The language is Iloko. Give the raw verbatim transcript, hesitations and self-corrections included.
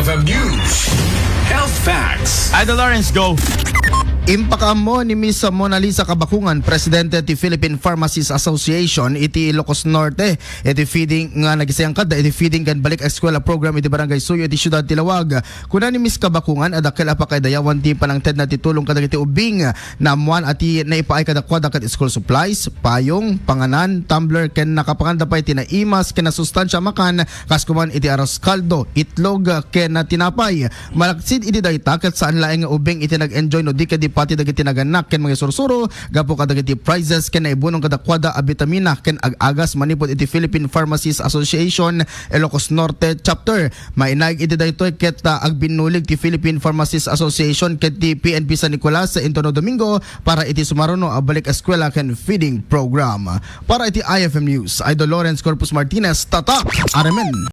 F M News Health Facts. Idol Lawrence, go. Impakaammo ni Miss Mona Lisa Kabakungan, presidente ti Philippine Pharmacists Association iti Ilocos Norte, iti feeding nga nagisayangkadda iti feeding ken balik eskwela program iti Barangay Suyo iti siudad ti Laoag. Kuna ni Miss Kabakungan a dakkel a pakaidayawan ti panangtedna ti tulong kadagiti ubing. Naammuan a ti naipaay kadakuada ket school supplies, payong, panganan, tumbler ken nakapanganda pay ti naimas ken nasustansia a makan, kas kuman iti arroz caldo, itlog, ken tinapay. Malaksid iti dayta ket saan laeng nga ubing iti nag-enjoy no di kadi pati dagiti nagannak ken mangisursuro gapu kadagiti prizes ken naibunong kadakuada a bitamina ken ag-agas manipud iti Philippine Pharmacists Association Ilocos Norte Chapter. Mainaig iti daytoy ket, ah, agbinnulig ti Philippine Pharmacists Association ket ti P N P San Nicolas sa Intono Domingo para iti sumaruno a balik eskwela ken feeding program. Para iti I F M News, Idol Lawrence Corpus Martinez, Tatak, Aremen.